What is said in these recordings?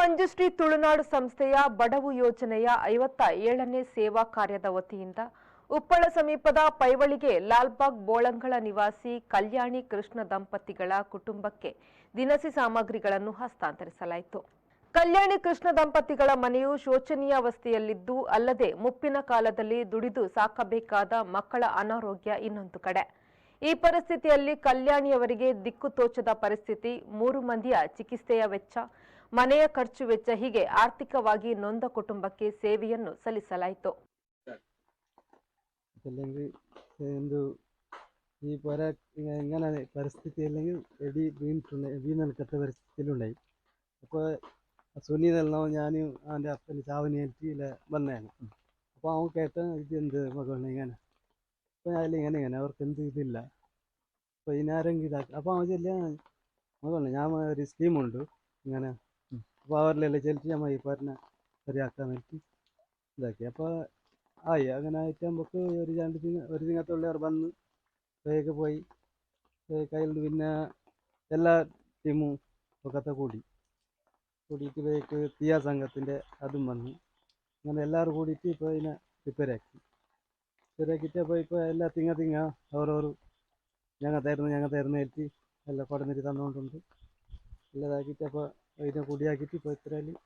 ಮಂಜುಶ್ರೀ ತುಳುನಾಡು ಸಂಸ್ಥೆಯ ಬಡವು ಯೋಜನೆಯ 57ನೇ ಸೇವಾ ಕಾರ್ಯದ ವತಿಯಿಂದ ಉಪ್ಪಳ ಸಮೀಪದ ಪೈವಳಿಗೆ ಲಾಲ್ಬಾಗ್ ಬೋಳಂಗಳ ನಿವಾಸಿ ಕಲ್ಯಾಣಿ ಕೃಷ್ಣ ದಂಪತಿಗಳ ಕುಟುಂಬಕ್ಕೆ ದಿನಸಿ ಸಾಮಗ್ರಿಗಳನ್ನು ಹಸ್ತಾಂತರಿಸಲಾಯಿತು. ಕಲ್ಯಾಣಿ ಕೃಷ್ಣ ದಂಪತಿಗಳ ಮನೆಯು ಶೋಚನೀಯಾವಸ್ಥೆಯಲ್ಲಿದ್ದು, ಅಲ್ಲದೆ ಮುಪ್ಪಿನ ಕಾಲದಲ್ಲಿ ದುಡಿದು ಸಾಕಬೇಕಾದ ಮಕ್ಕಳ ಅನಾರೋಗ್ಯ ಇನ್ನೊಂದು ಕಡೆ. ಈ ಪರಿಸ್ಥಿತಿಯಲ್ಲಿ ಕಲ್ಯಾಣಿಯವರಿಗೆ ದಿಕ್ಕು ತೋಚದ ಪರಿಸ್ಥಿತಿ. 3 ಮಂದಿಯ ಚಿಕಿತ್ಸೆಯ ವೆಚ್ಚ, ಮನೆಯ ಖರ್ಚು ವೆಚ್ಚ, ಹೀಗೆ ಆರ್ಥಿಕವಾಗಿ ನೊಂದ ಕುಟುಂಬಕ್ಕೆ ಸೇವೆಯನ್ನು ಸಲ್ಲಿಸಲಾಯಿತು. അല്ലെങ്കിൽ എന്തു ഈ പോര ഇങ്ങനെ പരിസ്ഥിതി അല്ലെങ്കിൽ എടി വീണിട്ടുണ്ട്, വീണെടുക്കത്ത പരിസ്ഥിതിയിലുണ്ടായി. അപ്പോൾ സുനീതെല്ലാം ഞാനും അവൻ്റെ അപ്പന് ചാവനേറ്റ് വന്നതാണ്. അപ്പോൾ അവൻ കേട്ട ഇത് എന്ത് മകളെ ഇങ്ങനെ, അപ്പോൾ അതിൽ ഇങ്ങനെ ഇങ്ങനെ അവർക്ക് എന്ത് ഇതില്ല, അപ്പോൾ ഇതിനാരെങ്കിലും ഇതാക്കി. അപ്പോൾ അവൻ ചെല്ലിയ മകളെ ഞാൻ ഒരു സ്കീമുണ്ട് ഇങ്ങനെ, അപ്പോൾ അവരിലെല്ലാം ചെല്ലിട്ട് ഞാൻ ഈ പറഞ്ഞ ശരിയാക്കാൻ വേണ്ടി ഇതാക്കി. അപ്പോൾ ആയി. അങ്ങനെ ആയിട്ട് നമുക്ക് ഒരു രണ്ട് തിങ്ങ ഒരു തിങ്ങത്തുള്ളവർ അവർ വന്ന് വേഗം പോയി കയ്യിൽ നിന്ന് പിന്നെ എല്ലാ ടീമും ഒക്കത്തെ കൂടിയിട്ട് വേക്ക് തീയ സംഘത്തിൻ്റെ അതും വന്നു. അങ്ങനെ എല്ലാവരും കൂടിയിട്ട് ഇപ്പോൾ അതിനെ റിപ്പയറാക്കി. അപ്പോൾ ഇപ്പോൾ എല്ലാ തിങ്ങ തിങ്ങ അവരവർ ഞങ്ങൾ തരുന്നു ഞങ്ങൾ തരുന്ന ഏറ്റി എല്ലാം കൊടന്നിട്ട് തന്നുകൊണ്ടുണ്ട്. എല്ലാതാക്കിയിട്ട് അപ്പോൾ ഇതിനെ കൂടിയാക്കിയിട്ട് ഇപ്പോൾ ഇത്രയും.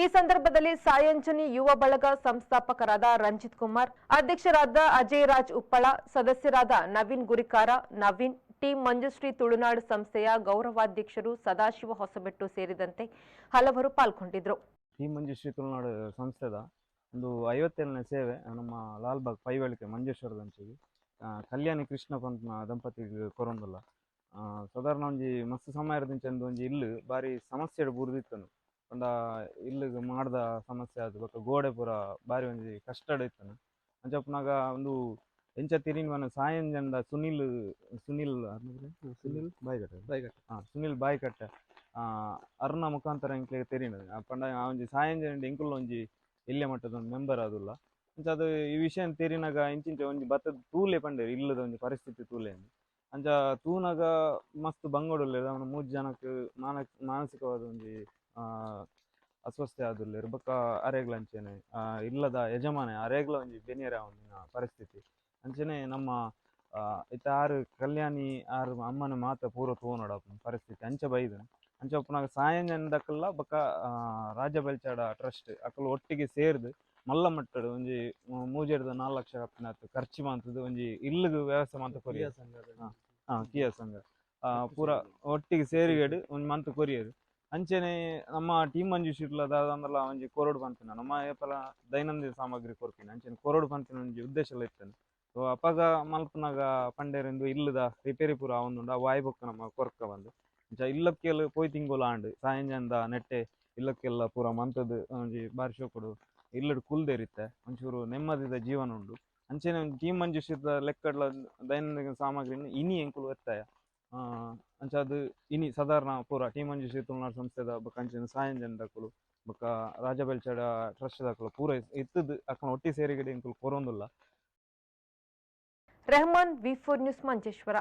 ಈ ಸಂದರ್ಭದಲ್ಲಿ ಸಾಯಂಜನಿ ಯುವ ಬಳಗ ಸಂಸ್ಥಾಪಕರಾದ ರಂಜಿತ್ ಕುಮಾರ್, ಅಧ್ಯಕ್ಷರಾದ ಅಜಯ್ ರಾಜ್ ಉಪ್ಪಳ, ಸದಸ್ಯರಾದ ನವೀನ್ ಗುರಿಕಾರ, ನವೀನ್, ಟೀಂ ಮಂಜುಶ್ರೀ ತುಳುನಾಡು ಸಂಸ್ಥೆಯ ಗೌರವಾಧ್ಯಕ್ಷರು ಸದಾಶಿವ ಹೊಸಬೆಟ್ಟು ಸೇರಿದಂತೆ ಹಲವರು ಪಾಲ್ಗೊಂಡಿದ್ದರು. ಟೀಂ ಮಂಜುಶ್ರೀ ತುಳುನಾಡು ಸಂಸ್ಥೆದ ಒಂದು 57ನೇ ಸೇವೆ ನಮ್ಮ ಲಾಲ್ಬಾಗ್ ಪೈವಳಿಕೆ ಮಂಜೇಶ್ವರದಂಚಿಗೆ ಕಲ್ಯಾಣಿ ಕೃಷ್ಣ ಪಂಪ್ನ ದಂಪತಿಗೆ ಕೊರೊಂದುಲ್ಲ. ಸಾಧಾರಣ ಒಂಜಿ ಮಸ್ತ್ ಸಮಯದಿಂಚ ಒಂಜಿ ಇಲ್ಲು ಬಾರಿ ಸಮಸ್ಯೆ ಬೂರ್ದಿತ್ತನು. ಪಂಡ ಇಲ್ಲಿಗೆ ಮಾಡ್ದ ಸಮಸ್ಯೆ ಅದು ಬೊಕ್ಕ ಗೋಡೆ ಪೂರ ಬಾರಿ ಒಂಜಿ ಕಷ್ಟಡ್ ಇತ್ತನು. ಅಂಚಪ್ಪನಾಗ ಒಂದು ಎಂಚ ತಿರಿನ್ವನ ಸಾಯಂಜಂದ ಸುನಿಲ್ ಸುನಿಲ್ ಸುನಿಲ್ ಬಾಯ್ಕಟ್ಟೆ ಬಾಯ್ಕಟ್ಟೆ ಸುನಿಲ್ ಬಾಯ್ಕಟ್ಟೆ ಅರ್ನ ಮುಖಾಂತರ ಎಂಕ್ಲೆಗ್ ತೆರಿನ ಪಂಡ ಆ ಒಂಜಿ ಸಾಯಂಜನ ಎಂಕುಲು ಒಂಜಿ ಎಲ್ಯ ಮಟ್ಟದ ಒಂದು ಮೆಂಬರ್ ಆದುಲ್ಲ. ಅಂಚ ಅದು ಈ ವಿಷಯ ತೆರಿನಾಗ ಇಂಚಿಂಚ ಒಂಜಿ ಬತ್ತದ ತೂಲೆ ಪಂಡೇರು ಇಲ್ಲದ ಒಂಜಿ ಪರಿಸ್ಥಿತಿ ತೂಲೆ ಅಂಚ ತೂನಾಗ ಮಸ್ತ್ ಬಂಗೋಡುಲ್ಲೆರ್ ಅವನ 3 ಜನಕ್ಕೆ ಮಾನಸಿಕವಾದ ಒಂಜಿ ಅಸ್ವಸ್ಥೆ ಆದುಲ್ಲೆರ್. ಬೊಕ್ಕ ಅರೆಗ್ಲ ಅಂಚೆನೆ ಇಲ್ಲದ ಯಜಮಾನೆ ಅರೆಗ್ಲ ಒಂಜಿ ಬೆನಿಯರ ಒಂದಿನ ಪರಿಸ್ಥಿತಿ. ಅಂಚೆನೆ ನಮ್ಮ ಇತ್ತ ಆರು ಕಲ್ಯಾಣಿ ಆರು ಅಮ್ಮನ ಮಾತ ಪೂರ ತೋನೋಡ ಪರಿಸ್ಥಿತಿ ಅಂಚ ಬೈದು. ಅಂಚ ಉಪ್ಪುನಾಗ ಸಾಯಂಜನದಕಲ್ಲ ಬೊಕ್ಕ ರಾಜ ಬೆಲ್ಚಾಡ ಟ್ರಸ್ಟ್ ಅಕುಲು ಒಟ್ಟಿಗೆ ಸೇರ್ದು ಮಲ್ಲ ಮಟ್ಟಡ್ ಒಂಜಿ 3 4 ಲಕ್ಷ ಕಪ್ಪಿನಾತ್ ಖರ್ಚು ಮಾಂತದ್ದು ಒಂಜಿ ಇಲ್ಲದ ವ್ಯವಸ್ಥೆ ಮಾತ ಕೊರಿಯರ್ ಕಿಯಾ ಸಂಘ ಪೂರ ಒಟ್ಟಿಗೆ ಸೇರಿಗೇಡು ಒಂಜಿ ಮಂತ್ ಕೊರಿಯರ್. ಅಂಚೆನೆ ನಮ್ಮ ಟೀಮ್ ಮಂಜುಶ್ರೀಲ ದಾದಂದ್ರಲ ಒಂಜಿ ಕೊರಡು ಪನ್ಪಿನ ನಮ್ಮ ಏಪಲ ದೈನಂದಿನ ಸಾಮಗ್ರಿ ಕೊರ್ಪಿನ ಅಂಚೆನೆ ಕೊರಡು ಪನ್ಪಿನ ಒಂಜಿ ಉದ್ದೇಶ ಎಲ್ಲ ಇತ್ತನು. ಸೊ ಅಪಗ ಮಲ್ಪನಾಗ ಪಂಡೇರೆಂದು ಇಲ್ಲದ ರಿಪೇರಿ ಪೂರ ಆವೊಂದುಂಡು ಆ ವಾಯ್ ಬೊಕ್ಕ ನಮ್ಮ ಕೊರ್ಕ ಬಂದು ಅಂಚ ಇಲ್ಲಕ್ಕೆಲ್ಲ ಪೋಯ್ ತಿಂಗೊಲು ಆಂಡ್ ಸಾಯಂಜನದ ನೆಟ್ಟೆ ಇಲ್ಲಕ್ಕೆಲ್ಲ ಪೂರ ಮಂತದ್ದು ಒಂಜಿ ಬಾರಿ ಶೋಕುಡು ಇಲ್ಲಡ್ ಕುಲ್ದೇರಿತ್ತೆ ಒಂಚೂರು ನೆಮ್ಮದಿದ ಜೀವನ ಉಂಡು. ಅಂಚೆನೆ ಒಂಜಿ ಟೀಮ್ ಮಂಜುಶ್ರೀದ ಲೆಕ್ಕಡ್ಲ ದೈನಂದಿನ ಸಾಮಗ್ರಿನ ಇನಿ ಎಂಕುಲು ಎತ್ತಾಯ ಅಂಚ ಅದು ಇನಿ ಸಾಧಾರಣ ಪೂರ ಟೀಮ್ ಮಂಜುಶ್ರೀ ತುಳುನಾಡು ಸಂಸ್ಥೆದ ಬೊಕ್ಕ ಅಂಚೆನೆ ಸಾಯಂಜನದಕುಲು ಬೊಕ್ಕ ರಾಜ ಬೆಲ್ಚಾಡ ಟ್ರಸ್ಟ್ ದಕುಲು ಪೂರ ಇತ್ತದು ಅಕ್ಕನ ಒಟ್ಟಿ ಸೇರಿಗಡೆ ಎಂಕುಲು ಕೊರೊಂದುಲ್ಲ. Rehman, V4 news, Manjeshwar.